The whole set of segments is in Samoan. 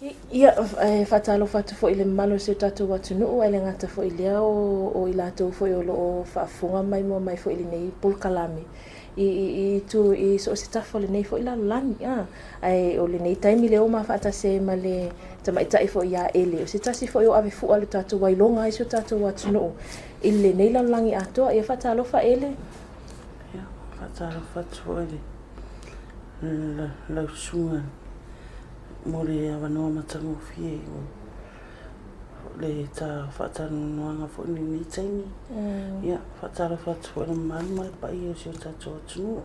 Ia, e faatalofa atu foi i le mamalu o si o tatou atunuu, ae le gata foi i lea o i latou foi o lo o faafofoga ma maimoa mai foi i lenei polokalame i itu i so o se tafa o lenei foi lalolagi. Ae o lenei taimi lea ua ma faatasi ai ma le tamaitai foi ia Ele, o se tasi foi o ave fua i le tatou ailoga ai si o tatou atunuu i lenei lalolagi atoa. Ia faatalofa Ele. Ia, faatalofa atu foi i lau susuga mo le avanoa matagofie o le faatalanoaga foi i lenei taimi. Ia, faatalofa atu foi i le mamalu ma le paia o si o tatou atunuu,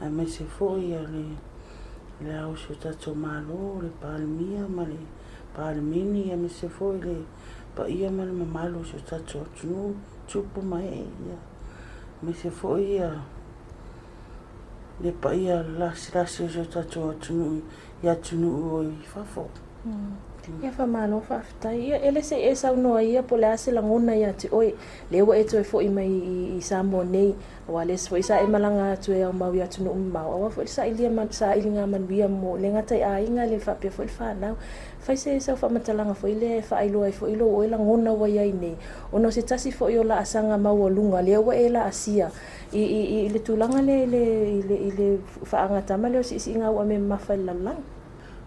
aemaise foi le ao o si o tatou Malo, le Palemia ma le Palemene, aemaise foi le paia ma le mamalu o si o tatou atunuu, tupu ma ee, ia, aemaise foi le paia lasilasi o si o tatou atunuu i atunuu o i fafo. Ia faamalo faafetai. Ia Ele se i e saunoa ia po o le a se lagona ia te oe, lea ua e toe foi mai i Samoa nei, aua le isi foi sa e malaga atu e aumau i atunuu mamao, aua foi le sailiga manuia mo le gata i aiga le faapea foi le fanau. Fai se sau faamatalaga foi lea e faailoa ai foi lou oe lagona ua i ai nei, ona o se tasi foi o laasaga maualuga lea ua e laasia i le tulaga lea i le faagatama lea o siisiiga ua mamafa i le lalolagi.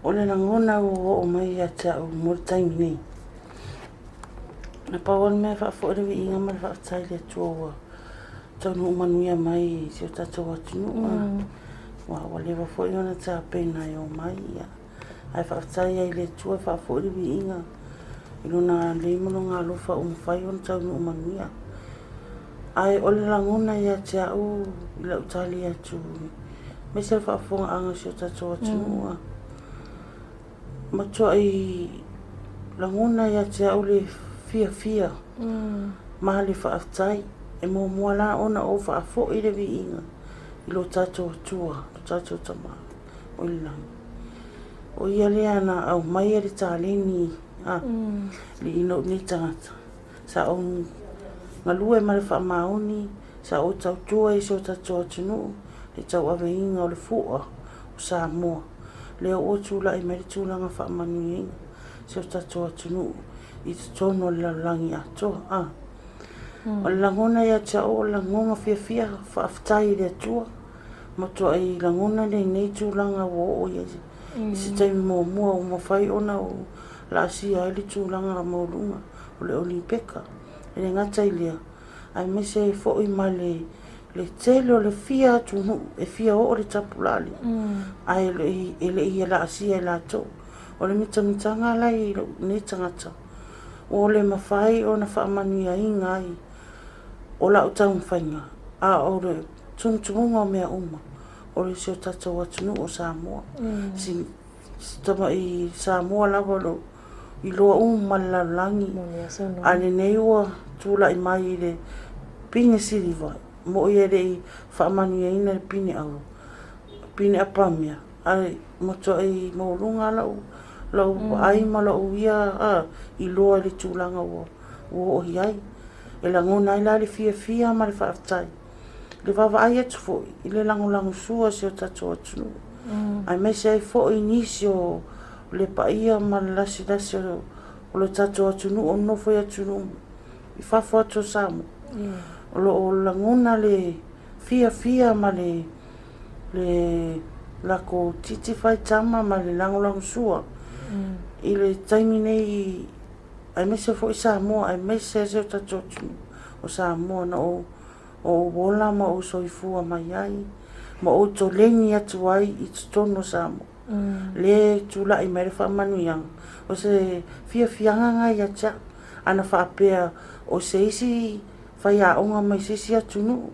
O le lagona ua oo mai ia te au mo le taimi nei, na pau lava le mea e faafoi le viiga ma le faafetai i le Atua ua taunuu manuia mai i si o tatou atunuu. Ua leva foi ona tapena e omai, ia. Ae faafetai ai i le Atua e faafoi le viiga i lona agalelei ma lona alofa ua mafai ona taunuu manuia. Ae o le lagona ia te au i lau tali atu, aemaise le faafofogaaga a si o tatou atunuu, matuai lagona ia te au le fiafia ma le faafetai. E muamua la ona ou faafoi le viiga i lo tatou Atua, lo tatou Tama o i le lagi. O ia lea na aumaia le taleni i lou nei tagata. Sa ou galue ma le faamaoni, sa ou tautua i si o tatou atunuu, le tauaveina o le fua o Samoa. Lea ua tulai mai le tulaga faamanuiaina si o tatou atunuu i totonu o le lalolagi atoa. O le lagona ia te au, o le lagona fiafia faafetai i le Atua. Matuai lagona lenei tulaga ua oo i ai i se taimi muamua ua mafai ona ou laasia ai le tulaga maualuga o le Olympeka. E le gata i lea, aemaise ai foi ma le tele o le fia atunuu e fia oo le tapulaa lea, ae e le i laasia e latou. O le mitamitaga la i lou nei tagata, ua le mafai ona faamanuiaina ai o lau taumafaiga, a o le tumutumuga o mea uma, o le si o tatou atunuu o Samoa. Si tamai Samoa lava o lo iloa uma le lalolagi, a lenei ua tulai mai i le pine siliva, mo'i e le i faamanuiaina le pine auro, pine apamea, ae matuai maualuga lau vaai ma lau ia iloa i le tulaga ua oo i ai. E lagona ai la le fiafia ma le faafetai. Le vaavaai atu foi i le lagolagosua o si o tatou atunuu, aemaise ai foi nisi o le paia ma le lasilasi o le tatou atunuu o nonofo i atunuu i fafo atu o Samoa. O lo o lagona le fiafia ma le lakou titi faitama ma le lagolagosua i le taimi nei, aemaise foi Samoa, aemaise si o tatou atunuu o Samoa na ou ola ma ou soifua mai ai, ma ou toleni atu ai i totonu o Samoa. Le tulai mai le faamanuiaga, o se fiafiaga lena ia te au. Ana faapea o se isi faiaoga mai se isi atunuu,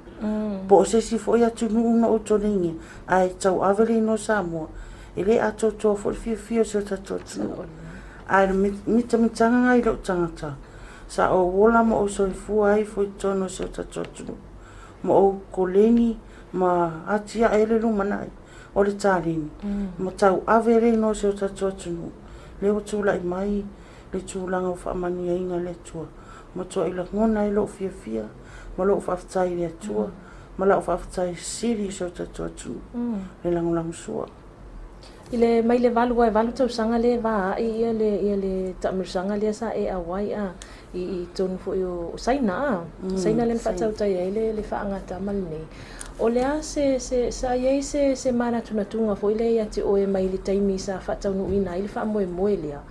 po o se isi foi atunuu na ou tolenia, ae tauave le igoa o Samoa, e le atoatoa foi le fiafia o si o tatou atunuu. Ae o le mitamitaga lena i lou tagata, sa ou ola ma ou soifua ai foi i totonu o si o tatou atunuu, ma ou koleni ma atiae ai le lumanai o le taleni, ma tauave le igoa o si o tatou atunuu. Lea ua tulai mai le tulaga o faamanuiaina le Atua, matuai lagona ai lou fiafia ma lou faafetai i le Atua, ma lau faafetai sili i si o tatou atunuu, le lagolagosua. I le mai le 8 aua e 8 tausaga lea e vaai ia le ia le taamilosaga lea sa e auai a i totonu foi o Saina a. Saina lea na faatautai ai le faagatama lenei. O le a se se sa i ai se manatunatuga foi lea ia te oe mai le taimi sa faataunuuina ai le faamoemoe lea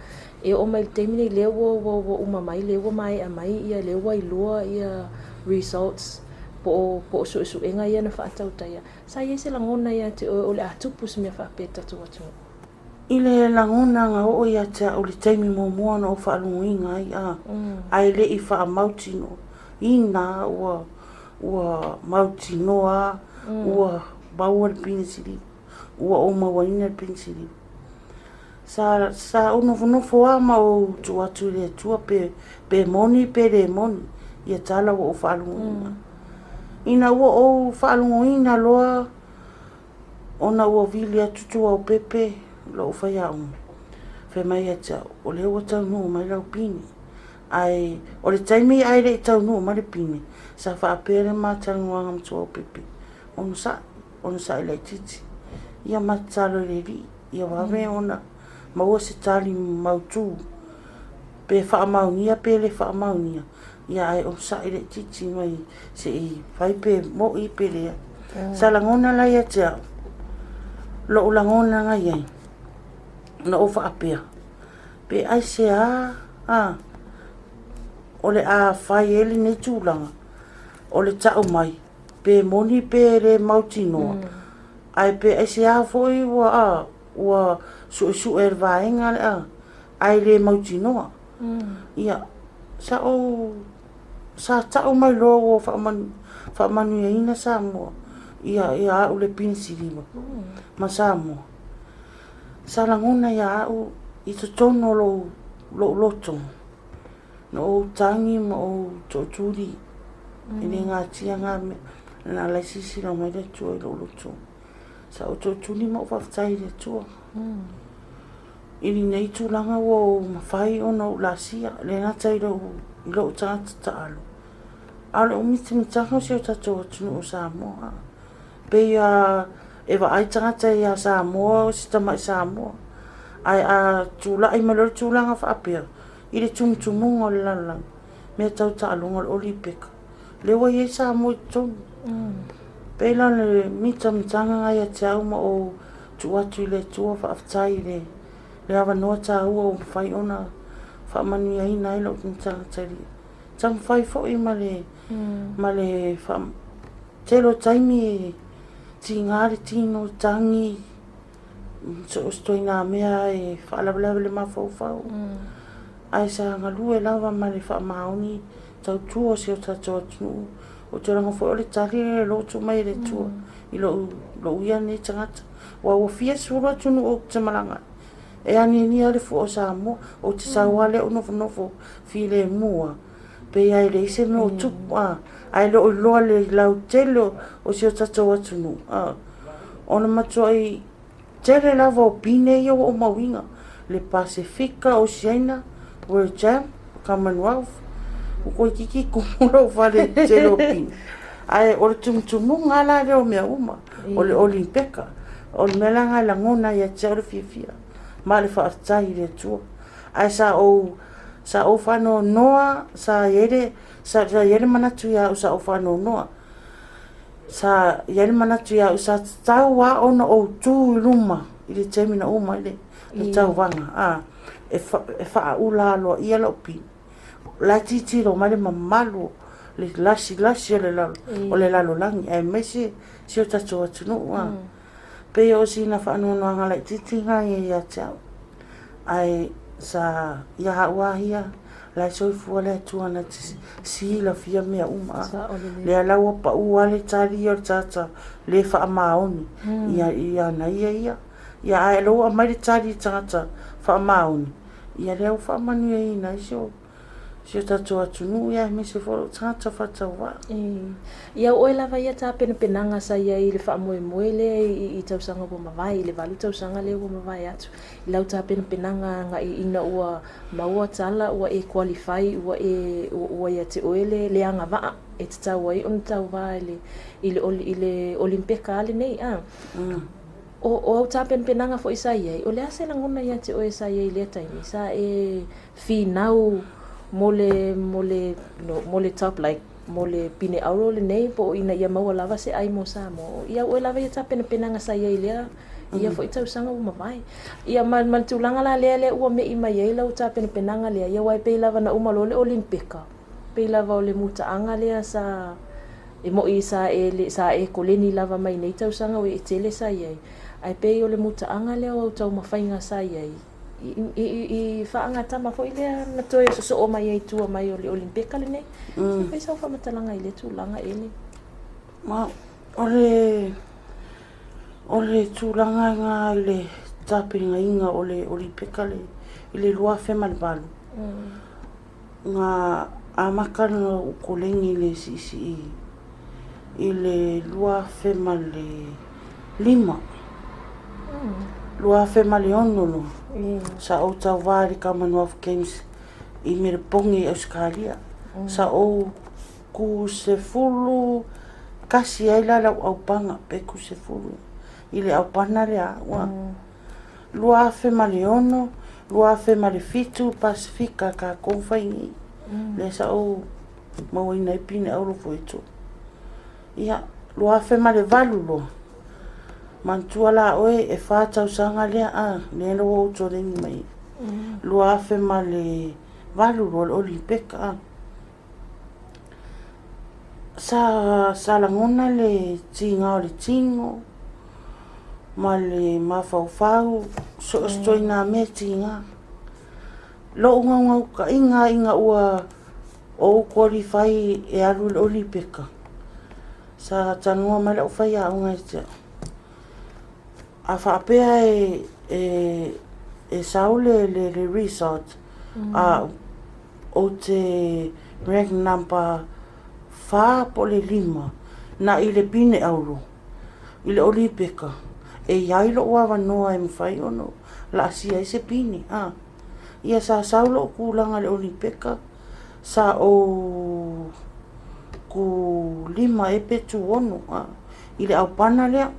e oo mai le taimi nei lea ua uma mai lea ua maea mai ia lea ua iloa ia results po o suesuega ia na faatautaia. Sa i ai se lagona ia te oe o le a tupu se mea faapea i le tatou atunuu? I le lagona na oo ia te au i le taimi muamua na ou faalogoina ai a, ae le i faamautinoa, ina ua mautinoa ua maua le pinisiliva, ua ou mauaina le pinisiliva. Sa ou nofonofo lava ma ou tuu atu i le Atua pe moni pe le moni ia tala ua ou faalogoina. Ina ua ou faalogoina loa ona ua vili atu Tuaopepe lou faiaoga, fai mai ia te au, o lea ua taunuu mai lau pine. Ae o le taimi ae le i taunuu mai le pine, sa faapea le matalanoaga ma Tuaopepe, onosai laitiiti, ia ma tatalo i le Alii, ia vave ona maua se tali mautu, pe faamaonia pe le faamaonia, ia ae onosai laitiiti mai se i fai pe moi pe leai. Sa lagona la ia te au, lou lagona na iai, na ou faapea, pe aisea a, o le a fai ai lenei tulaga, o le tau mai, pe moni pe le mautinoa, ae pe aisea foi ua suesue e le vaega le a, ae le mautinoa. Ia, sa ou sa tau mai loa ua faamanuiaina Samoa, ia au le pinisiliva ma Samoa. Sa lagona ia au i totonu o lou loto, na ou tagi ma ou tootuli, e le gatia ngā mea, na alai silasila mai le Atua i lou loto. Sa ou tootuli ma ou faafetai i le Atua. I lenei tulaga ua ou mafai ona ou lasia, le gata i lou tagata taalo, a o le umitimitaga o si o tatou atunuu o Samoa. Pei a e vaai tagata ia Samoa o se tamai Samoa, ae a tulai mai loa le tulaga faapea, i le tumutumuga o le lalolagi, mea tau taaloga o le Olipeka, lea ua i ai Samoa i totonu. Pei la o le mitamitaga na ia te au ma ou tuu atu i le Atua faafetai i le avanoa taua ua mafai ona faamanuiaina ai lou tagata i le taumafai foi ma le tele o taimi e tiga le tino, tagi, so o se ituaiga mea e faalavelave le mafaufau. Ae sa galue lava ma le faamaoni tautua o si o tatou atunuu. Ou te lago foi o le tali le lotu mai e le Atua i lou ia nei tagata. Ua fia sulu atunuu ou te malaga. E aniania le fua o Samoa, ou te sau lava lea ou nofonofo filemu. Pe ai le se mea o tupu, ae le o iloa le lautele o si o tatou atunuu. Ona matuai tele lava o pine ia ua ou mauina. Le Pasifika, Oceania, World Jam, Commonwealth, ua toeitiiti tumu lou fale i le tele o pine. Ae o le tumutumuga la lea o mea uma, o le Olipeka, o le mea la lena e lagona ia te au le fiafia, ma le faafetai i le Atua. Ae sa ou faanoanoa, sa i ai le manatu ia au sa ou faanoanoa. Sa i ai le manatu ia au sa tatau lava ona ou tu i luma i le taimi na uma ai le tauvaga. E faaula aloaia lou pine. La e tilotilo mai le mamalu, le lasilasi o le lalolagi, aemaise si o tatou atunuu. Pei o sina faanoanoaga laitiiti lena ia te au. Ae sa ia au lava ia, la e soifua le Atua na te silafia mea uma. Lea la ua pau lava le tali o le tagata le faamaoni ia na ia ia. Ia ae lea ua aumai le tali i tagata faamaoni, ia lea ua faamanuiaina ai si o tatou atunuu, ia aemaise foi o lou tagata faatauvaa. Ia oe lava ia tapenapenaga sa i ai i le faamoemoe lea i tausaga ua mavae, i le 8 tausaga lea ua mavae atu, i lau tapenapenaga agai ina ua maua tala, ua e qualify, ua ia te oe le agavaa e tatau ai ona tauvā i le Olimpeka a lenei. O au tapenapenaga foi sa i ai, o le a se lagona ia te oe sa i ai i lea taimi? Sa e finau mo le, mo le, no, mo le top, like, mo le pine auro lenei, po o ina ia maua lava se ai mo Samoa. Ia oe lava ia tapenapenaga sa i ai i lea, ia foi tausaga ua mavae. Ia ma, ma le tulaga la lea lea ua me'i mai ai lau tapenapenaga lea, ia aua e pei lava na uma loa le Olimpeka, pei lava o le mutaaga lea sa e mo'i sa e, sa e koleni lava mai nei tausaga ua e tele sa i ai, ae pei o le mutaaga lea o au taumafaiga sa i ai, i faagatama foi lea na toe sosoo mai ai tua mai o le Olimpeka lenei. Se fai sau faamatalaga i lea tulaga ele. Ma o le tulaga nga i le tapenaina o le Olimpeka le i le 2008, nga amata na ou koleni i le siisii i le 2005, 2006 loa. Sa ou tauvā i le Commonwealth Games i Meleponi i Ausetalia. Sa ou ku 11 ai la lau aupaga pe ku 10 i le aupana lea ua. 2006, 2007 Pasifika tatou fai nei. Lea sa ou mauaina ai pine auro foi tu. Ia, 2008 loa. Manatua la oe e 4 tausaga lea a, lea ua ou toleni mai. 2008 loa le Olimpeka a. Sa lagona le tiga o le tino ma le mafaufau so o se ituaiga mea tiga. Lou naunautaiga ina ua ou qualify e alu i le Olimpeka, sa talanoa mai lau faiaoga ia te au. A faapea e sau le result, a ou te rank number 4 po o le 5 na i le pine auro i le Olimpeka, e i ai lou avanoa e mafai ona laasia ai se pine. A. Ia sa sau lou tulaga i le Olimpeka, sa ou ku 5 ea pe tu 6 a, i le aupana lea.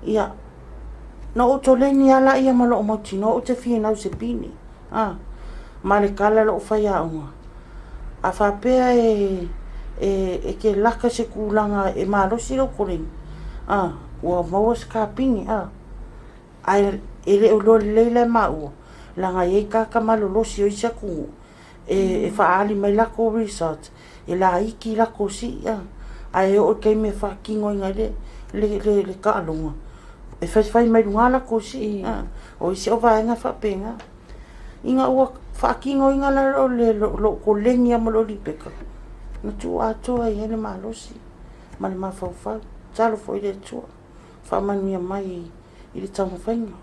Ia, na ou toleni lava laia ma lou mautinoa ou te fia nau se pine. A, ma le tala lou faiaoga. A faapea e te laka se tulaga e malosi lou koleni, a, ua maua se ta pine, a. Ae e le o iloa lelei la e maua, leaga e i ai tagata malolosi o isi atunuu e faaali mai latou result, e laiti latou sii a. Ae oo i le taimi e faatinoina ai le taaloga, e faifai mai luga latou sii a. O isi au vaega faapena. Ina ua faatinoina la lou koleni lava ma le Olimpeka, na tuu atoa ai ai le malosi ma le mafaufau. Tatalo foi i le Atua, faamanuia mai i le taumafaiga.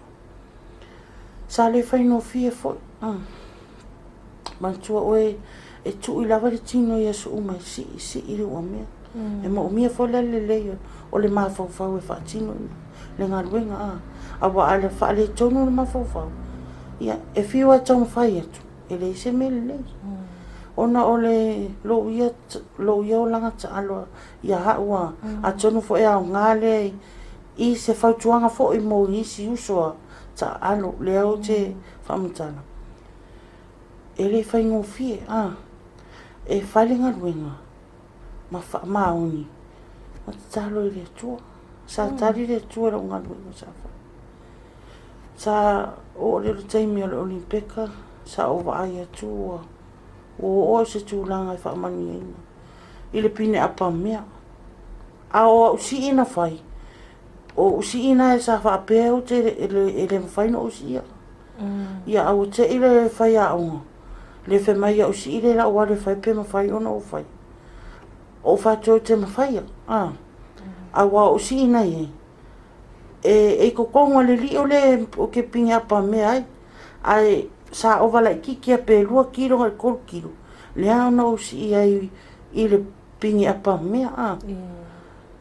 Sa le faigofie foi. Manatua oe e tui lava le tino i aso uma e sii sii le uamea. E moomia foi la le lelei o le mafaufau e faatino le galuega a. Aua a faaletonu le mafaufau, ia e fiu e taumafai atu, e leai se mea lelei. Ona o le lou ia olaga taalo ia au a, atonu foi e aoga lea i se fautuaga foi mo isi uso a taaalo lea ou te faamatala. E le faigofie a, e fai le galuega ma faamaoni ma tatalo i le Atua. Sa tali le Atua i lau galuega sa fai. Sa oo lea i le taimi o le Olimpeka, sa ou vaai atu ua oo au i se tulaga e faamanuiaina i le pine apamea. A o au sii na fai, o ou sii na sa faapea ou te e le mafai ona ou siia. Ia aua te i le faiaoga, le fai mai au sii le lau alu e fai pe mafai ona ou fai. O ou fai atu ou te mafaia, a. Aua o ou sii na i ai, e i totonu o le lio le o ke pine apamea ai. Ae sa ova laitiiti pe 2 kilo nai 3 kilo, lea na ou sii ai i le pine apamea a.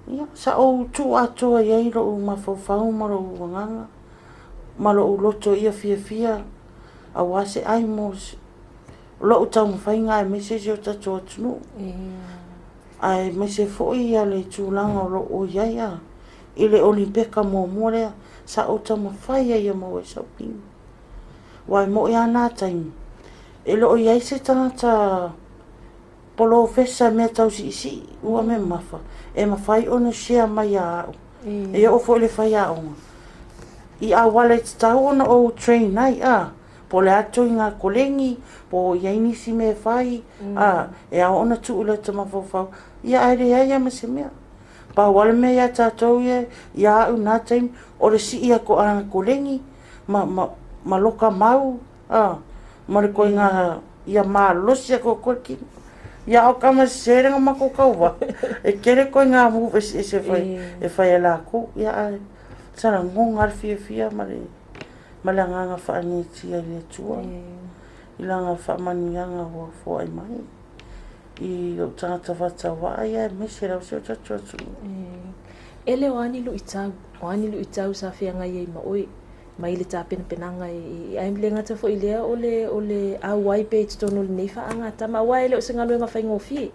Ia, sa ou tuu atoa i ai lou mafaufau ma lou agaga ma lou loto ia fiafia aua se ai mo lou taumafaiga aemaise si o tatou atunuu. Aemaise foi ia le tulaga o loo i ai a. i le Olimpeka muamua lea sa ou taumafai ai ia maua ai sau pine. Aua e mo'i lava na taimi, e le o i ai se tagata polofesa i mea tau siisii ua memafa e mafai ona share mai ia au. E oo foi i le faiaoga i auala e tatau ona ou train ai, a, po o le a le toiga koleni, po o i ai nisi mea e fai, a, e ao ona tuu i lota mafaufau, ia ae leai lava ma se mea. Pau lava le mea ia tatou ia, ia au i na taimi, o le sii atu o aga koleni ma, ma, ma loka mau, a, ma le koiga ia malosi atu atoa le kino. Ia o ka ma sese le matou tauva, e tele koiga move eseese e fai, e fai e lakou. Ia ae sa lagona lava le fiafia ma le, ma le agaga faaneetia i le Atua i lana faamanuiaga ua foai mai i lou tagata faatauvaa ia aemaise lava si o tatou atunuu. E le o a ni luitau, o a ni luitau sa feagai ai ma oe mai le tapenapenaga i ae le gata foi i lea o le o le auai pea i totonu o lenei faagatama aua e le o se galuega faigofie.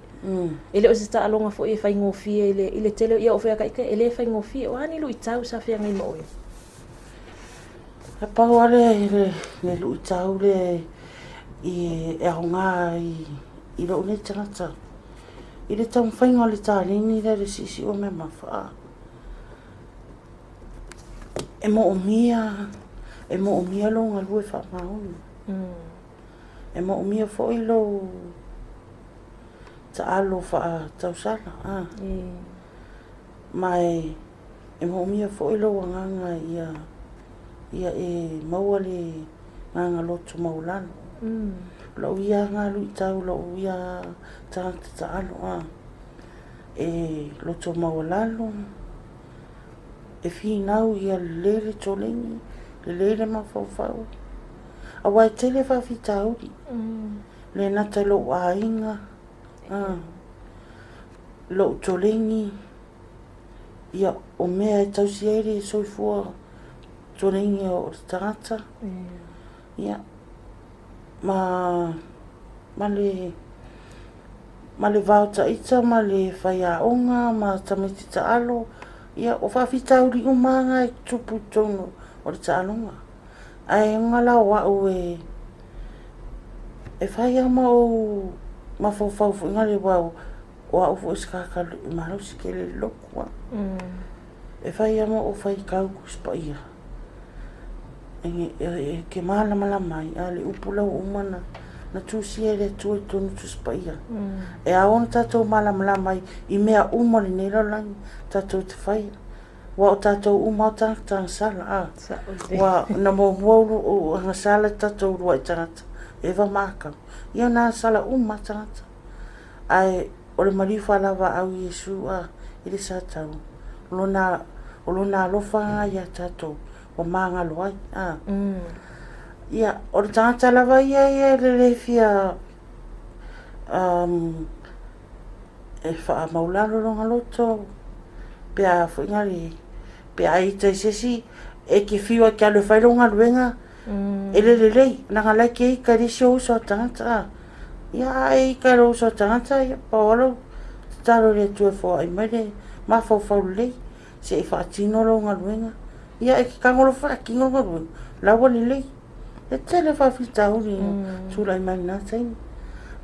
E le o se taaloga foi e faigofie i le i le tele ia o fea ka ika e le faigofie. O a ni luitau sa feagai ma oe? E pau lava le, le luitau lea i, e aoga i, i lou nei tagata i le taumafaiga o le taleni lea le siisii o mea mafa. E moomia, e moomia lou galue faamaoni. E moomia foi lou taalo faatausala. A. Ma e E moomia foi lou agaga ia ia e maua le agaga loto maualalo. O lou ia aga luitau, lou ia tagata taalo a e loto maualalo, e finau ia lelei le toleni, lelei le mafaufau. Aua e tele faafitauli, le gata i lou aiga, a, lou toleni, Ia, o mea e tausi ai le soifua tuleiga o le tagata, ia, ma, ma le, ma le vao taita ma le faiaoga ma tamaiti taalo, ia, o faafitauli uma lava na e tutupu i totonu o le taaloga. Ae ona la o au e, e fai lava ma ou mafaufau foi na le aua O au foi o se tagata malosi tele i le lotu a. E fai lava ma ou faitau Tusi Paia e te malamalama ai, a o le upu la ua uma ona tusia e le Atua i totonu o Tusi Paia. E ao ona tatou malamalama ai i mea uma o lenei lalolagi tatou te faia. Aua o tatou uma lava o tagata agasala, a. Ua na muamua ulu agasala tatou uluai tagata, Eva ma Atamu. Ia na agasala uma lava tagata. Ae o le maliu faalavaau Iesu a i le Satau, o lona, o lona alofa lena ia tatou, ua magalo ai, a. Ia, o le tagata lava ia ia e le fia um, e faamaulalo lona loto, pe a foi na le, pe a ita i se isi, e te fiu ai te alu e fai lou galuega, E le lelei, leaga la e te ika i le isi o uso a tagata, a. Ia, a e ika i lou uso a tagata, ia, pau lava lou tatalo i le Atua e foai mai le mafaufau lelei, se i faatino lau galuega. Ia, e te tago loa faatino le galuega, la ua lelei. E tele faafitauli na tulai mai i lena taimi.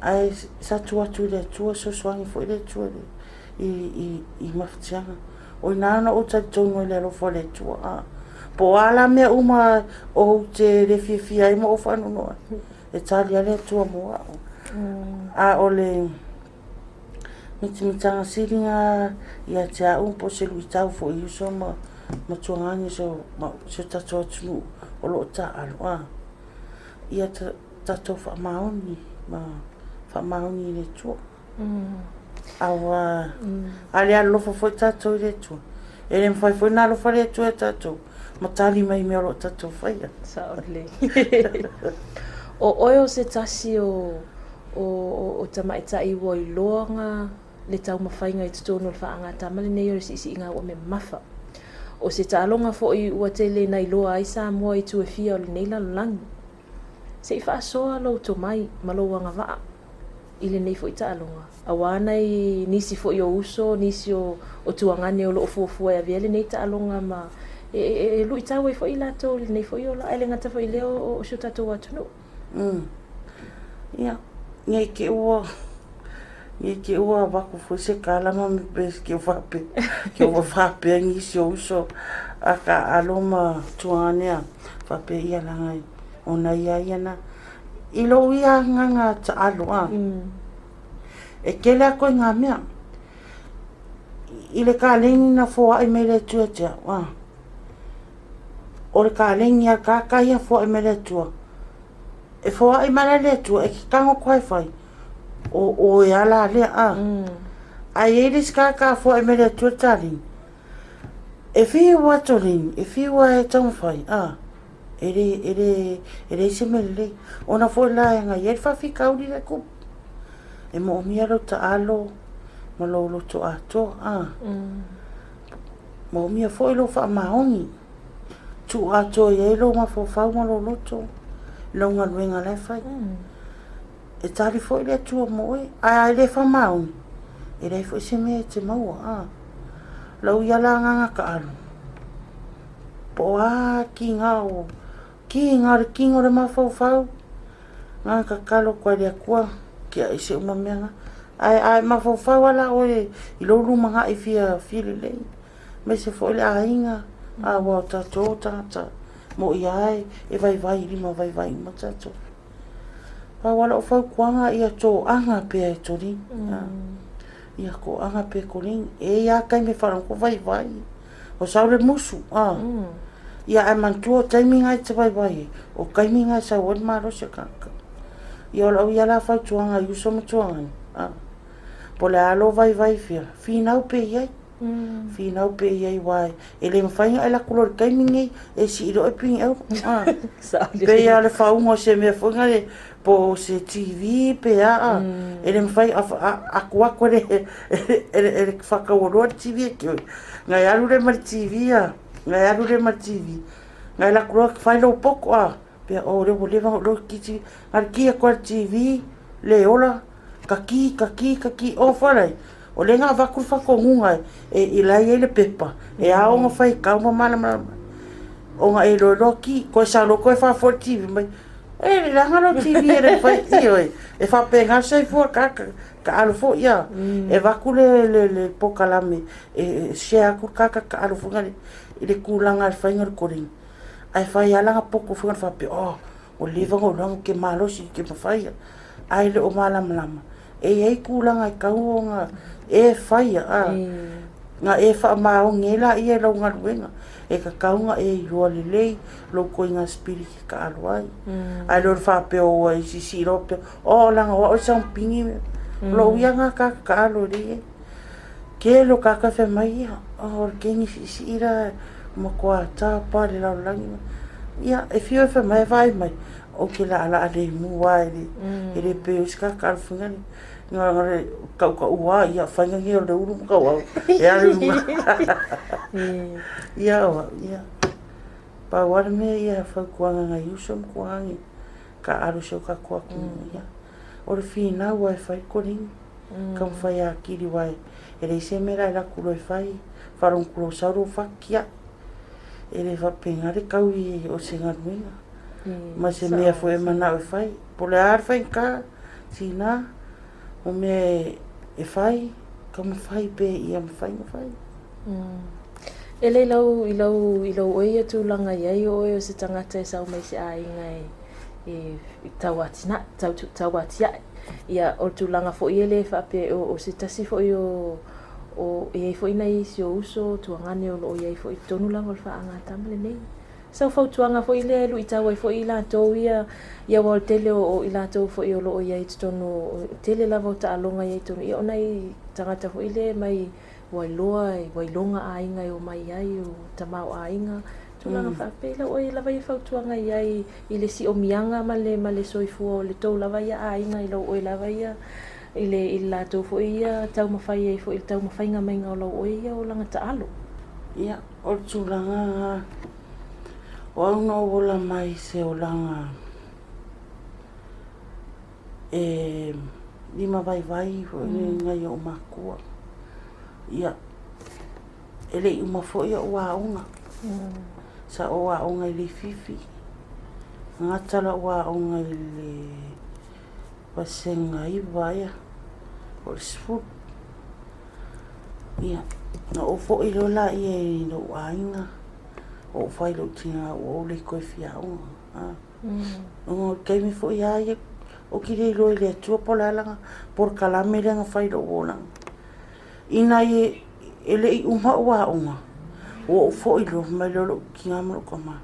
Ae sa tuu atu i le Atua, fesoasoani foi le Atua i, i, i mafatiaga. O i ina na ou talitonu ai i le alofa o le Atua. A, po o a la mea uma ou te le fiafia ai ma ou faanoanoa ai, e tali lava le Atua mo au. A o le mitamitaga sili lena ia te au po o se luitau foi i uso ma matuagani o si o tatou atunuu o lo o taaalo, a, ia tatou faamaoni ma faamaoni i le Atua. Aua, a le alolofa foi tatou i le Atua, e le mafai foi ona alofa le Atua ia tatou ma tali mai i mea o lo o tatou faia. Sao lelei. O oe o se tasi o, o, o, o tamaitai ua iloaga le taumafaiga i totonu o le faagatama lenei o le siisiiga ua memafa. O se taaloga foi ua tele na iloa ai Samoa i itu e fia o lenei lalolagi. Se i faasoa lou tomai ma lou agavaa. i lenei foi taaloga, auā nai nisi foi o uso, nisi o tuagane o loo fuafua e avea lenei taaloga ma e luitau ai foi i latou i lenei foi ola, ae le gata foi i lea o si o tatou atunuu. Ia, nei te ua nei te ua avatu foi se tala ma pe ke faapea ke ua faapea nisi o uso a taaalo ma tuagane a faapea ia laga ona ia ia na i lou ia agaga taalo a e tele atu ai ngā mea i le kaleni na foai mai le Atua ia te au a o le kaleni a kākā ia foai mai le Atua e foai mai la le Atua e te tago koe fai o oe a la lea a ae i ai le isi kākā foai mai le Atua le kaleni e fiu a Tolini e fiu a e taumafai a e le e le e leai se mea lelei ona foi la e agai ai le faafitauli lea e tupu e moomia lou taalo ma lou loto atoa a moomia foi lou faamaoni tuu atoa i ai lou mafaufau ma lou loto i lau galuega la e fai e tali foi le Atua mo oe ae a le faamaoni e leai foi se mea e te maua a lau ia la agaga taalo po o a kiga o kiga o le tino o le mafaufau na tatalo atu ai le Atua kia ese uma mea na ae a e mafaufau a la oe i lou lumanai fia fia lelei aemaise foi le aiga a ua o tatou tagata moʻi ai e vaivai i lima vaivai uma tatou. Pau lava lau fautuaga ia toaga pea e Tolini. Ia toaga pea e Tolini. E i ai lava taimi e faalogo vaivai. O sau le musu, Ia ae manatua o taimi na e te vaivai ai, o taimi na e sau ai le malosi o le tagata. Ia o lau ia la fautuaga i uso ma tuagana, po o le a lou vaivai fia, finau pea i ai. Finau pea i ai aua e le mafai ona e alu atu loa i le taimi lenei e sii loa e piniau. Pei lava o le faauga o se mea foi lea po o se TV pe a, e le mafai atu atu e le faataualoa le TV e te ona e alu lea ma le TV a, ona e alu lea ma le TV, ona e alu atu loa fai lou poto a, pea o lea ua leva ona ou iloa ki TV, na o le ki atu lava i le TV, le ola, kaki, kaki, kaki, off alai. O lea na avatu le faatonuga e la e i ai le pepa, e ao ona fai kau ma malamalama. Ona e iloiloa ki, koe sau loa koe faafoe le TV mai, e le leaga lou TV e le mafai, ioe, e faapena le soifua ka taalo foi ia. E avatu le polokalame e share atu le kaka taalo foi i le tulaga i le faiga o le koleni. Ae fai lava lana poto foi faapea, oh, ua leva ona ou iloa ou te malosi ou te mafai, ae le o malamalama. E i ai tulaga e tatau ona e faia, a, na e faamaoni ai laia i lau galuega, e tatau ona e iloa lelei lou ituaiga spirit e taalo ai. Ae le o le faapea ua e siisii loa pea, oh leaga o au e saumupini, o lou ia lena taalo e le i ai. Tele o kātou e fai mai, ia, o le keni siisii la, matua tapa le lalolagi. Ia, e fiu e fai mai, e vaai mai, ou te laalaa lemu lava e le, e le pei o isi kākā alofina ni. Nga nga le kaukau a, ia, whainga ngi o le uru ma kau au, e alu i runga. Ia, o, ia. Pau lava le mea ia fautuaga ngai uso ma tuaagi, ka alu se o kātou atunuu, ia. O le finau lava e fai kolini. Taumafai akili aua e leai se mea la e laku loa e fai, faalogo loa sau lou fati ia. E le faapena le tau i o se galuega ma se mea foi e manao e fai. Po o le a le faigata, tiga, o mea e fai, taumafai pea ia mafai ona fai. E lei lau i lau i lou oe ia tulaga i ai o oe o se tagata e sau mai se aiga e e tau atinae, tau tau atiae. Ia o le tulaga foi e le faapea o se tasi foi o o e i ai foi nai isi o uso tuagane o lo o i ai foi i totonu lava o le faagatama lenei. Sau fautuaga foi lea e luitau ai foi i latou ia, ia aua o le tele o i latou foi o lo o i ai i totonu, o tele lava o taaloga i ai i totonu, ia o nai tagata foi lea mai Wailoa, Wailoga aiga e omai ai, o tamaoaiga, tulaga faapea. I lau oe lava ia fautuaga i ai i le siomiaga ma le ma le soifua o le tou lava ia aiga i lou oe lava ia i le i le latou foi ia taumafai ai foi i le taumafaiga maiga o lou oe ia olaga taalo. Ia, o le tulaga lena, o au na ou ola mai i se olaga e Lima vaivai foi nai o'u makua. Ia, e le'i uma foi o'u aoga. Sa ou aoga i Leififi. Gata la'u aoga i le vasega 9 ea, po o le 10. Ia, na ou fo'i loa laia i lo'u aiga, ou fai i lo'u tigā ua ou le toe fia aoga. Ona o le taimi foi a ia, ou te le iloa i le Atua po o le a lana polokalame lea na fai i lo'u olaga. Ina e le'i uma o'u aoga, ua ou fo'i loa, fai mai loa lo'u tigā ma lo'u tamā,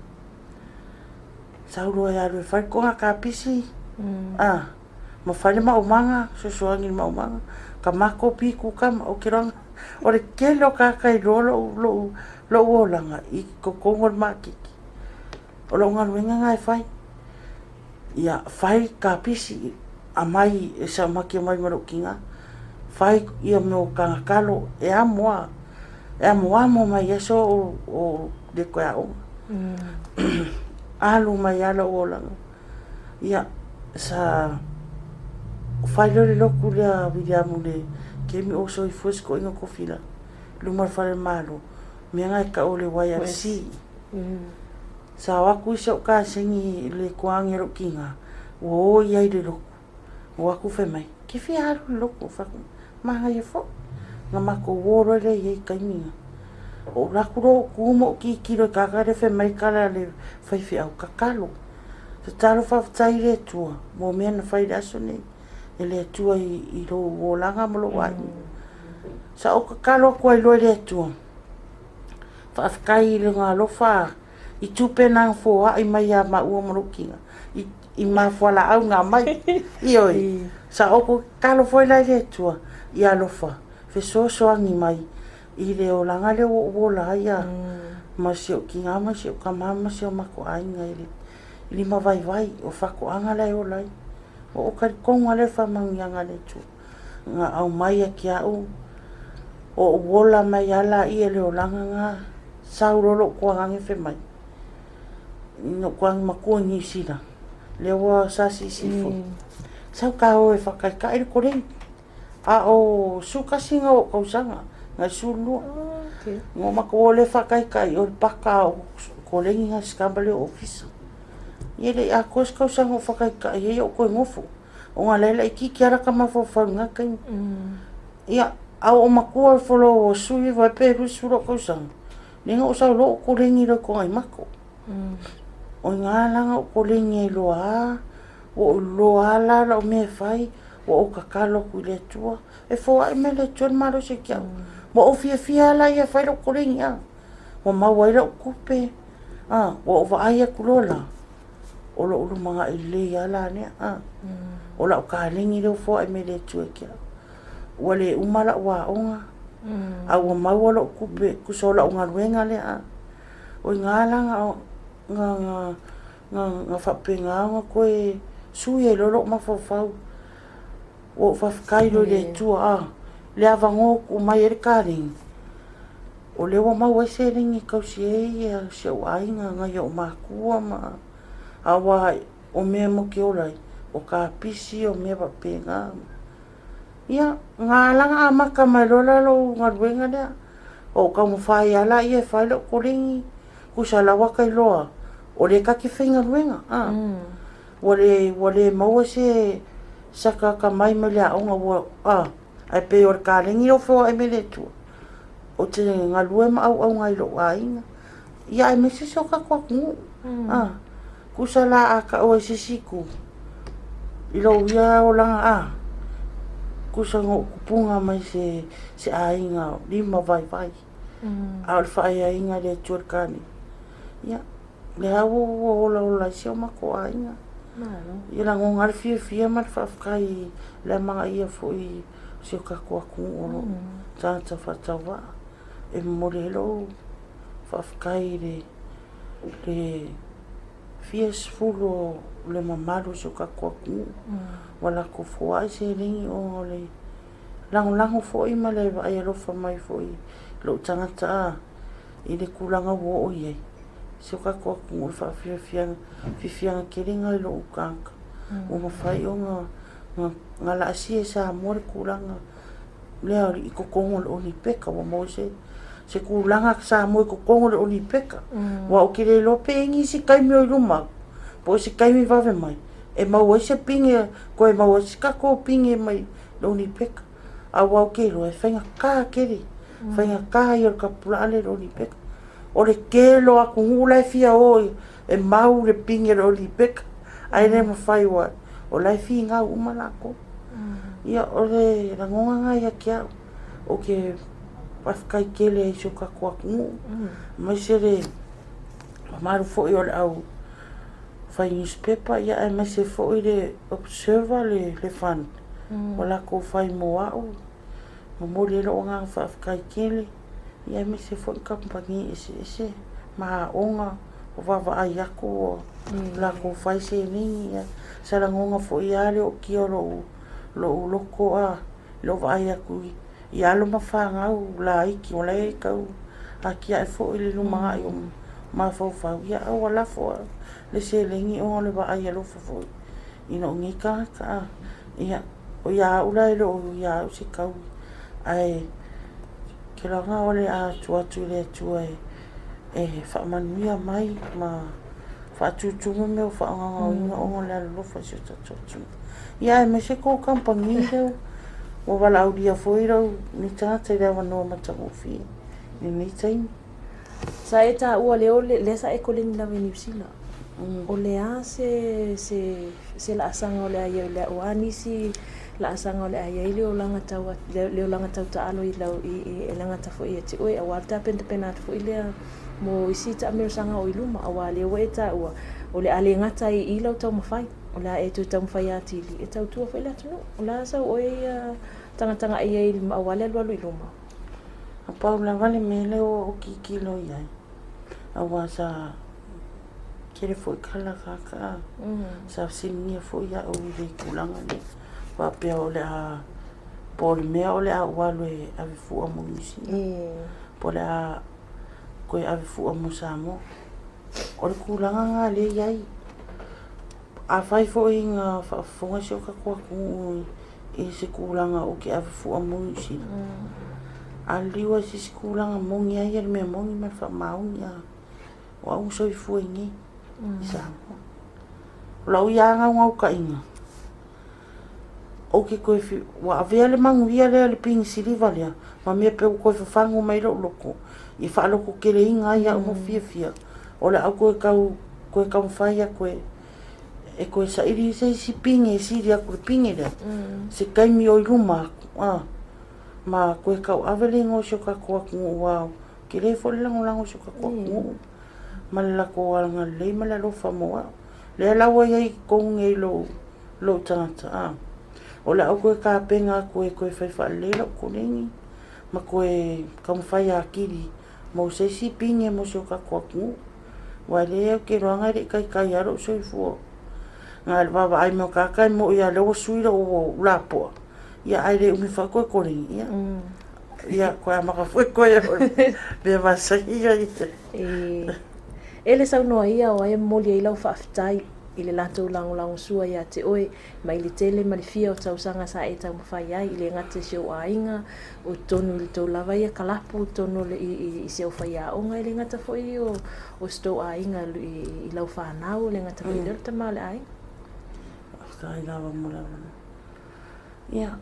sau loa e alu e fai le toga kapisi, ma fai le maumaga, fesoasoani i le maumaga, kamako pitu kama, ou te iloa o le tele o tagata e iloa lo'u olaga i totonu o le maketi. O lo'u galuega lena e fai. Ia, fai kapisi, aumai e saumaki mai ma lo'u tigā, fai ia mea o tagatalo, e amo a, e amoamo mai i aso o le toe aoga. Alu mai lava lo'u olaga. Ia, sa fai loa le lotu lea a Viliamu i le taimi o soifua si toeaina o Tofilagi, i luma o le fale o le Malo, mea na e tau o le YLC. Sa o atu isi o'u kasegi i le toagi a lo'u tigā, ua o ia i le lotu, o atu fai mai, ke fia alu i le lotu, ou fai atu, manaia foi. Na matou o loa lea i ai i taimi na. Ou alu atu loa ou tu ma ou tilotilo i le tagata lea fai mai le tala a le faifeau, tatalo. Tatalo faafetai i le Atua mo mea na fai i le aso lenei, e le Atua i lou olaga ma lou aiga. Sa ou tatalo atu ai loa i le Atua, faafetai i lona alofa i tupe na foa'i mai ia maua ma lou tiga, i mafuala'au na aumai. Ioe, sa ou tatalo foi la i le Atua, ia alofa, fesoasoani mai i le olaga lea ua ou ola ai ma si ou tigā ma si ou tamā ma si o matou aiga i le lima vaivai o faatoaga la e ola ai. Ua ou talitonu lava lea i le faamanuiaga a le Atua na aumai ia te a'u, o ou ola mai lava laia i le olaga na, sau loa lo'u tuagane fai mai, na ou tuagi matua i Niu Sila, lea ua sasiasi foi, sau ta o e faataita'i le koleni. A o 11 na o o'u tausaga, nai 12. Na o matou o lea faataitai o le paka o koleni na si tama lea o ofisa. Ia e le i atoa se tausaga o faataitai ai ou toe nofo. Ona la e laitiiti lava lata mafaufau i na taimi. Ia, a ua ou matua i le folau o 19 ea pe 20 o'u tausaga, lea na ou sau loa ou koleni loa i Tuanaimato. O i ina la na ou koleni ai loa a, ua ou iloa lava la lau mea e fai, ua ou tatalo atu i le Atua, e foai mai le Atua le malosi ia te au. Ua ou fiafia lava la ia e fai lou koleni a, ua maua ai lau tupe, a, ua ou vaai atu loa la, o lou lumanai lelei lava la lea, a. O lau kaleni lea ua foai mai le Atua ia te au. Ua le uma lau aoga, a ua maua lou tupe, tusa o lau galuega lea, a. O i ina la na faapena ona toe sui ai loa lou mafaufau. Ua ou faafetai loa i le Atua, a, le avanoa ua tuu mai ai le kaleni, o lea ua maua ai seleni e tausi ai si ou aiga, nai ou matua ma, aua o mea matou te ola ai, o kapisi, o mea faapena. Ia, na ala ona amata mai loa la lou galuega lea, ua ou taumafai lava laia e fai lou koleni, tusa la ua ta iloa, o lea ta te faigaluega, a. Ua le, ua le maua se saka atamai mai le aoga ua, a, ae pei o le kaleni lea ua feoai mai le Atua, ou te galue ma auauna ai i lou aiga, ia aemaise si o tatou atunuu, a. Tusa la a tau ai se isi itu, i lou ia olaga a, tusa na ou tupuga mai se, se aiga lima vaivai, a o le faaeaina e le Atua i le kaleni, ia, lea ua olaola ai si o matou aiga. Ia lagona lava le fiafia ma le faafetai i le amanaia foi o si o tatou atunuu o lo o tagata faatauvaa. E momoli ai lou faafetai i le fia sefulu o le mamalu o si o tatou atunuu ua latou foai seleni ona o le lagolago foi ma le vaai alofa mai foi i lou tagata a i le tulaga ua oo i ai si o tatou atunuu i le faafiafiaga fiafiaga tele lena i lou tagata ua mafai ona Na laasia e Samoa le tulaga lea i totonu o le Onipeka, ua maua se tulaga Samoa i totonu o le Onipeka. Aua ou te le iloa pe i ai nisi taimi o i luma atu, po o se taimi vave mai, e maua ai se pine, toe maua ai se tatou pine mai le Onipeka. Aua ou te iloa e faigata tele, faigata ia o le tapulaa lea i le Onipeka. O le tele o atunuu la e fia o e mau le pine o le Onipeka, ae le mafai aua o la e finau uma latou. Ia, o le lagona lena ia te au, ou te faafetai tele ai i si o tatou atunuu, aemaise le mamalu foi o le au fai nusipepa, ia aemaise foi le Observer, le fund ua latou fai mo au. Momoli ai lou agaga faafetai tele, ia aemaise foi kamupani eseese ma aoga ua vaavaai atu ua latou fai seleni. Ia sa lagona foi lava le ootia o lou loto a i lou vaai atu i alo ma fanau laiti o la e tau atiae foi le lumanai o mafaufau, ia a ua lafo lava le seleni ona o le vaai alofa foi i lou nei tagata. Ia, o ia au la e le o ia au se taui, ae ke laga o le a tuu atu i le Atua e faamanuia mai ma faatutumu mea o faagaogaoina ona o le alolofa i si o tatou atunuu. Ia aemaise kou kamupani lea ua valaaulia foi lou nei tagata i le avanoa matagofie i lenei taimi. Sa e taua lea o lea sa e koleni lava i Niu Sila. O le a se laasaga o le a i ai, o a nisi laasaga o le a i ai le olaga tau le olaga tau taalo i lau i e lagata foi ia te oe, aua le tapenapena atu foi lea mo isi taamilosaga o i luma, aua lea ua e taua o le a le gata ai i lau taumafai, o le a e toe taumafai atili e tautua foi le atunuu. O le a sau oe ia tagatagai ai aua le alualu i luma? A pau lava le mea lea ua ou tilotilo i ai, aua sa tele foi tala kaka sa fesiligia foi au i le tulaga lea, faapea o le a, po o le mea o le a ou alu e ave fua mo Niu Sila, po o le a toe ave fua mo Samoa. O le tulaga lena lea e i ai. Afai foi na faafofoga si o tatou atunuu i se tulaga ou te ave fua mo Niu Sila, a liliu lava i se isi tulaga moni ai le mea moni ma le faamaoni, a o au na soifua i inei i Samoa. O lau ia naunautaiga, ou te toe ua avea le manuia lea, le pini siliva lea, ma mea pe ua toe fafagu mai lou loto, i faalototeleina ai au ma fiafia, o le a ou toe tau toe taumafai atu e toe saili se isi pine e sili atu i le pine lea, se taimi o i luma atu, a, ma toe tauave le igoa o si o tatou atunuu, aua e tele foi le lagolago a si o tatou atunuu ma le latou agalelei ma le alofa mo au. Lea la ua i ai i totonu nei lou tagata, a, o le a ou toe tapena atu e toe fai faalelei lau koleni ma toe taumafai atili mo se isi pine mo si o tatou atunuu. Aua e leai ou te iloaina e le i taitai lava lou soifua. Na o le vaavaai mai o tagata e moni lava o lea ua sui lou lapoa, ia ae le umi foi toe koleni, ia. Ia, toe amata foi koe o le mea masani ia. E le saunoa ia o ai e momoli ai lau faafetai i le latou lagolagosua ia te oe mai le tele ma le fia o tausaga sa e taumafai ai, i le gata i si ou aiga, o totonu i le tou lava ia kalapu, totonu i si au faiaoga, e le gata foi o si tou aiga i lau fanau, e le gata foi i lea o le tama o le aiga. Faafetai lava mo le avanoa. Ia,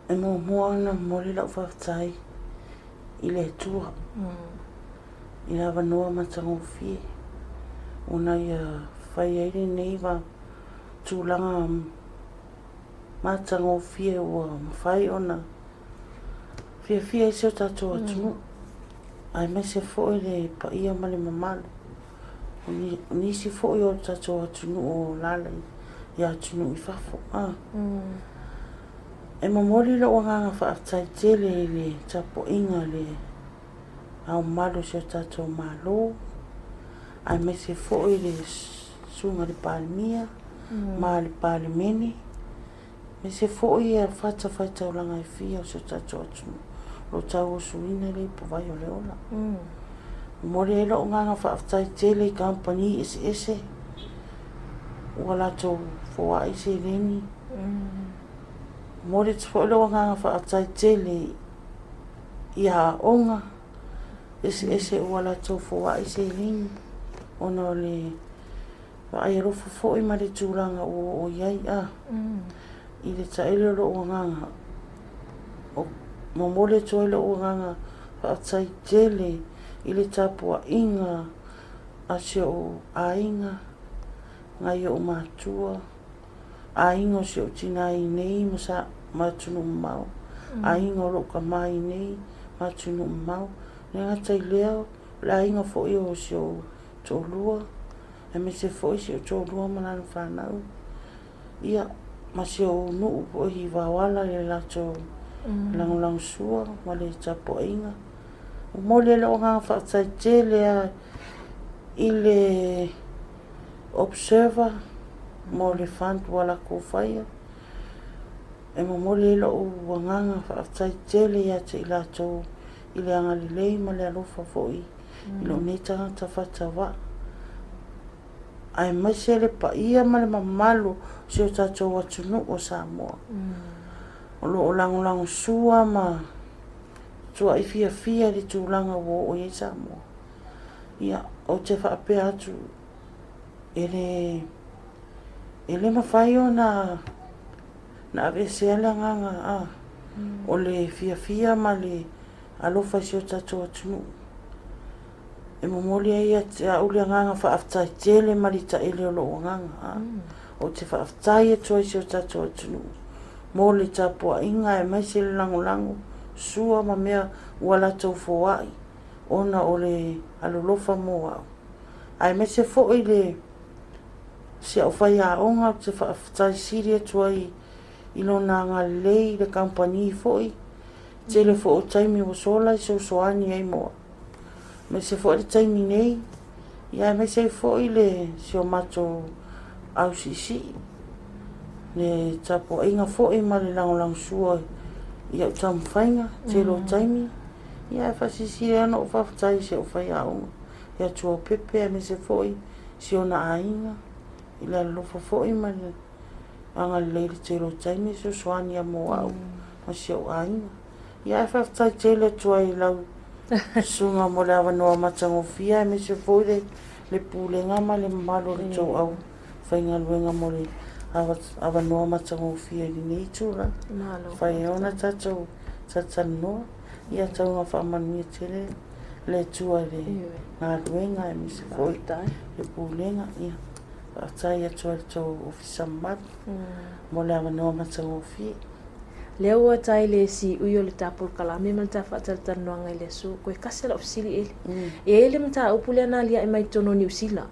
e muamua ona momoli lau faafetai i le Atua i le avanoa matagofie ona ia fai ai lenei tulaga matagofie ua mafai ona fiafia ai si o tatou atunuu, aemaise foi le paia ma le mamalu o nisi foi o le tatou atunuu o alaala i atunuu i fafo. E momoli lou agaga faafetai tele i le tapuaiga a le Ao Mamalu o si o tatou Malo, aemaise foi le susuga i le Palemia ma le Palemene, aemaise foi ia fatafaitaulaga e fia o si o tatou atunuu o lo o tauasuina le ipuvai o le ola. Momoli ai lou agaga faafetai tele i kamupani eseese ua latou foai seleni. Momoli atu foi lou agaga faafetai tele i aoga eseese ua latou foai seleni ona o le vaai alofa foi ma le tulaga ua oo i ai a i le taele o lou agaga. Momoli atu ai lou agaga faafetai tele i le tapuaiga a si ou aiga, nai ou matua, aiga o si ou tina i inei ma sa ma atunuu mamao, aiga o lou tama i inei ma atunuu mamao. E le gata i lea, o le aiga foi o si ou toalua, aemaise foi si ou toalua ma lana fanau, ia ma si ou nuu foi i Vaoala i le latou lagolagosua ma le tapuaiga. Momoli ai lou agaga faafetai tele lava i le Observer mo le fund ua latou faia. E momoli ai lou agaga faafetai tele ia te i latou i le agalelei ma le alofa foi i lou nei tagata faatauvaa, aemaise le paia ma le mamalu o si o tatou atunuu o Samoa o lo o lagolagosua ma tuai fiafia i le tulaga ua oo i ai Samoa. Ia, ou te faapea atu, e le mafai ona na aveesea le agaga a o le fiafia ma le alofa i si o tatou atunuu. E momoli ai ia te au le agaga faafetai tele ma le taele o lou agaga a. Ou te faafetai atu ai i si o tatou atunuu mo le tapuaiga aemaise le lagolago sua ma mea ua latou foai ona o le alolofa mo au. Aemaise foi le si au faiaoga, ou te faafetai sili atu ai i lona agalelei i le kamupani foi. Tele foi o taimi ua sola e fesoasoani ai mo au. Aemaise foi le taimi nei, ia aemaise ai foi le si o matou ausiisii, le tapuaiga foi ma le lagolagosua i au taumafaiga, tele o taimi. Ia ae faasilisili ai ona ou faafetai i si au faiaoga ia Tuaopepe, aemaise foi si ona aiga i le alolofa foi ma le agalelei i le tele o taimi e fesoasoani ai mo au ma si ou aiga. Ia ae faafetai tele atu ai i lau susuga mo le avanoa matagofie, aemaise foi le le pulega ma le mamalu o le tou au faigaluega mo le avanoa matagofie i lenei itula. Fai ai ona tatou talatalanoa. Ia tau ina faamanuia tele le Atua i le galuega aemaise foi le pulega. Ia faafetai atu ai i le tou ofisa mamalu mo le avanoa matagofie. Lea ua tai le siui o le ta polokalame ma le ta faatalatalanoaga i le aso. Koe kasi lau fesili Eli. E i ai le mataupu lea na aliae mai totonu o Niu Sila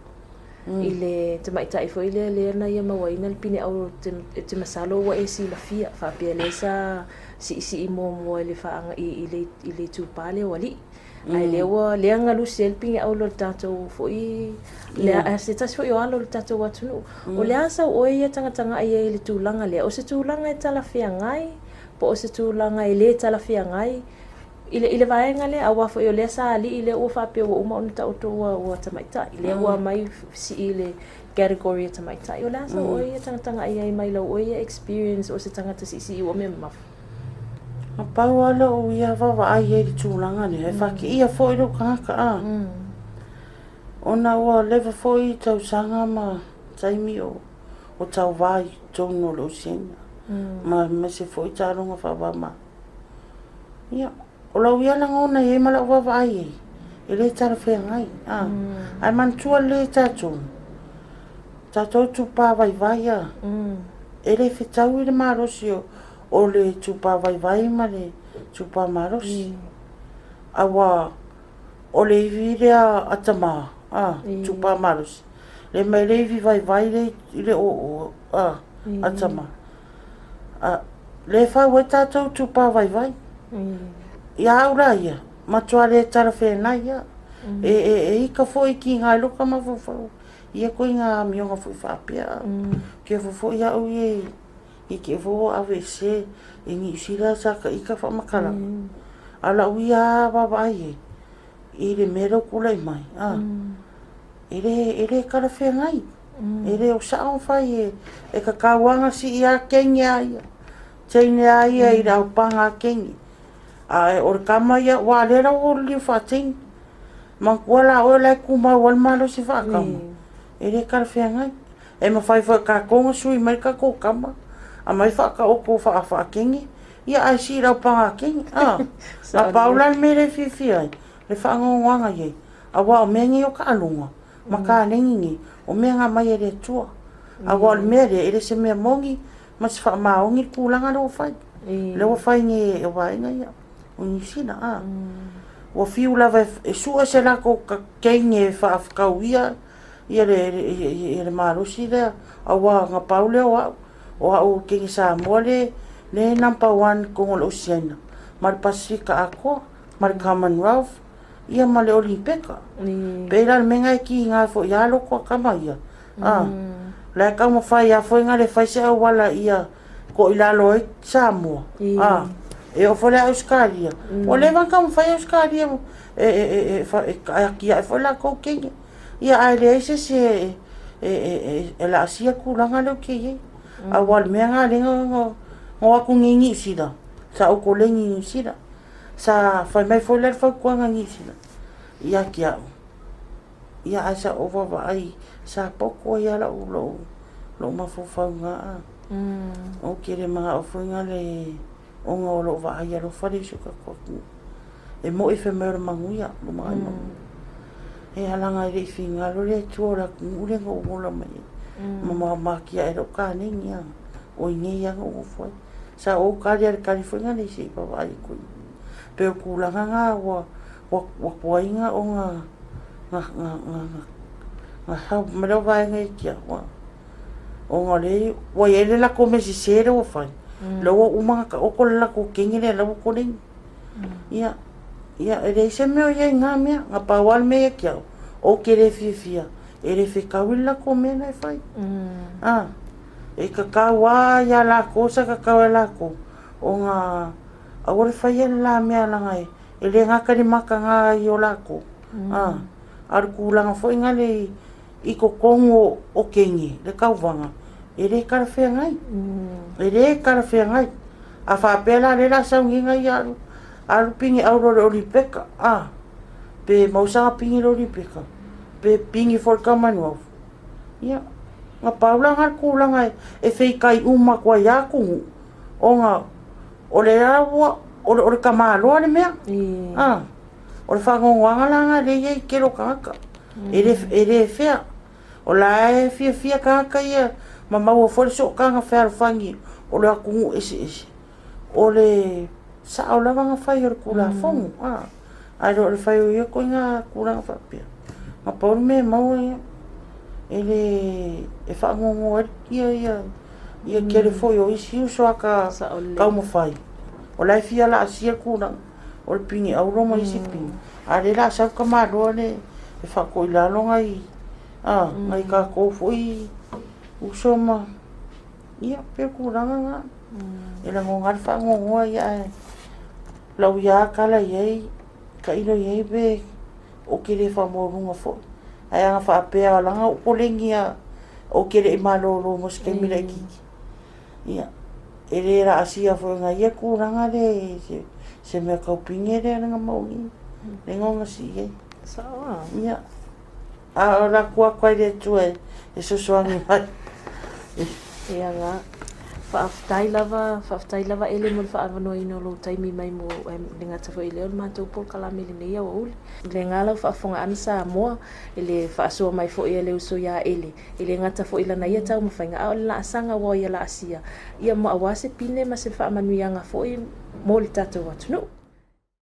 i le tamaitai foi lea lea na ia mauaina le pine auro e te masalo ua e silafia faapea lea sa siisii muamua i le faaga i le i le itupa lea o alii. Ae lea ua lea galusi ai le pine auro o le tatou foi le se tasi foi o alo o le tatou atunuu. O le a sau oe ia tagatagai ai i le tulaga lea? O se tulaga e talafeagai po o se tulaga e le talafeagai i le vaega lea, aua foi o lea sa alii lea ua faapea ua uma ona taoto ua tamaitai, lea ua aumai sii i le category e tamaitai. O le a sau oe ia tagatagai ai mai lau oe ia experience o se tagata siisii ua mea mamafa? Na pau lava lou ia vaavaai ai i le tulaga lea, e faakiia foi lou tagata a, ona ua leva foi tausaga ma taimi o tauva i totonu o le Oceania, ma aemaise foi taaloga faava-o-Malo. Ia, o lau ia lagona i ai ma lau vaavaai i ai, e le talafeagai. A, ae manatua lelei e tatou, tatou itupa vaivai a, e le fetaui le malosi o le itupa vaivai ma le itupa malosi. Aua o le ivi lea a tama, a, itupa malosi, le mai le ivi vaivai le i le oo a, a tama. A, le fau ai tatou itupa vaivai. Ia au la ia, matua le talafeagai ia. E ika foi ki ngai loka mafaufau. Ia koe ngā amioga foi faapea. Ke fo foi au ie i ke fo ave se i Niu Sila sa ka ika whaamakala. A lau ia vaavaai e i le mea lea ua tulai mai. A, e le talafeagai. E le o sao ona fai e kakau ana sii a kenge a ia. Teine a ia i le aupaga a kenge. A o le kama ia, ua lea la ua liliu faateine. Manatua la oe la e tumau ai le malosi faakama, e le talafeagai. E mafai foi e tatou ona sui mai le tatou tama, aumai faataoto faakenge, ia ae sii i le aupaga a kenge. Na pau la le mea lea e fiafia ai, le faanoanoaga i ai, aua o mea nei o taaloga, ma kalegi nei, o mea na aumai e le Atua. Aua o le mea lea, e le se mea moni ma se faamaoni le tulaga lea ua fai. Lea ua fai nei e vaega ia o Niu Sila. Ua fiu lava e sue se latou teine e faafetauia ia le malosi lea, aua na pau lea o au, o au teine Samoa le number one i totonu o le Oceania, ma le Pasefika atoa, ma le Commonwealth, ia ma le Olimipeka. Pei la o le mea lena e kiga foi ia loto a tama ia. La e taumafai lava foi na le fai se auala ia toilalo ai Samoa. E oo foi la i Ausetalia. Ua leva ona taumafai Ausetalia e atiae foi latou teine. Ia ae leai se isi e laasia tulaga lea ou te i ai. Aua o le mea lena lea na o atu nei Niu Sila, sa ou koleni i Niu Sila. Sa fai mai foi la le fautuaga a Niu Sila ia te au, ia ae sa ou vaavaai, sa poto ai lava lou mafaufauga. Ou te le manao foi na le ona o lou vaai alofa lea i si o tatou atunuu. E moi fai mai o le manuia, lumanai manuia. E alaga e le i finagalo le Atua o le atunuu lea na ou ola mai ai. Ma matiae lou kalegi a, o i inei lava na ou nofo ai. Sa ou tali lava i le tali foi lea se i vaavaai atu i ai. Pei o tulaga na ua tuai ona help mai lau vaega ia te au. Ona o lea ua i ai le latou mea sese lea ua fai, lea ua uma ona taoto le latou teine lea la ua koleni. Ia, e leai se mea o i ai i na mea. Na pau lava le mea ia te au, ou te le fiafia, e le fetaui le latou mea la e fai. E tatau lava ia latou sa tatau ia latou ona aua le faia le la mea leaga e le gata i le mataga ai o latou, a o le tulaga foi lea i totonu o teine le tauvaga e le talafeagai, e le talafeagai. A faapea la lea o le a sau nei nai alu alu pine auro i le Olipeka, a pe maua sana pine i le Olipeka, pe pine foi i le Commonwealth. Ia, na pau la lena tulaga e feitai uma atu ai lava atunuu, ona o lea ua, o le tamaloa le mea. A, o le faanoanoaga la lena lea e i ai i le tele o tagata. E le fea. O la e fiafia tagata ia ma maua foi le sootaga fealofani o le atunuu eseese. O le sao lava ona fai o le Tulafono, ae le o le fai o ia ituaiga tulaga faapea. Na pau le mea e maua ia, e le e faanoanoa ai ia ia tele foi o isi uso a ka taumafai. O la e fia laasia le tulaga o le pine auro ma isi pine, a o lea o le a sau le tamaloa lea e faatoilalo nai nai tatou foi uso ma ia pei o tulaga na. E lagona lava le faanoanoa ia ae lau ia tala i ai, tailo i ai pe ou te le faamaualuga foi. Ae ana faapea leaga ua ou koleni lava ou te le i malolo mo se taimi laitiiti. Ia, e le laasia foi e nai ia tulaga lea i se mea tau pine lea na maua nei, lea na ona sii ai. Sao ah. Ia, a o lako atu ai le Atua e fesoasoani mai. Ia nga. Faafetai lava, faafetai lava Ele mo le faaavanoaina o lou taimi mai mo le gata foi i lea o le matou polokalame i lenei aoauli. Le ga lau faafofogaaga Samoa i le faasoa mai foi a le uso ia Ele, e le gata foi i lana ia taumafaiga a o le laasaga ua ia laasia, ia ma aua se pine ma se faamanuiaga foi mo le tatou atunuu.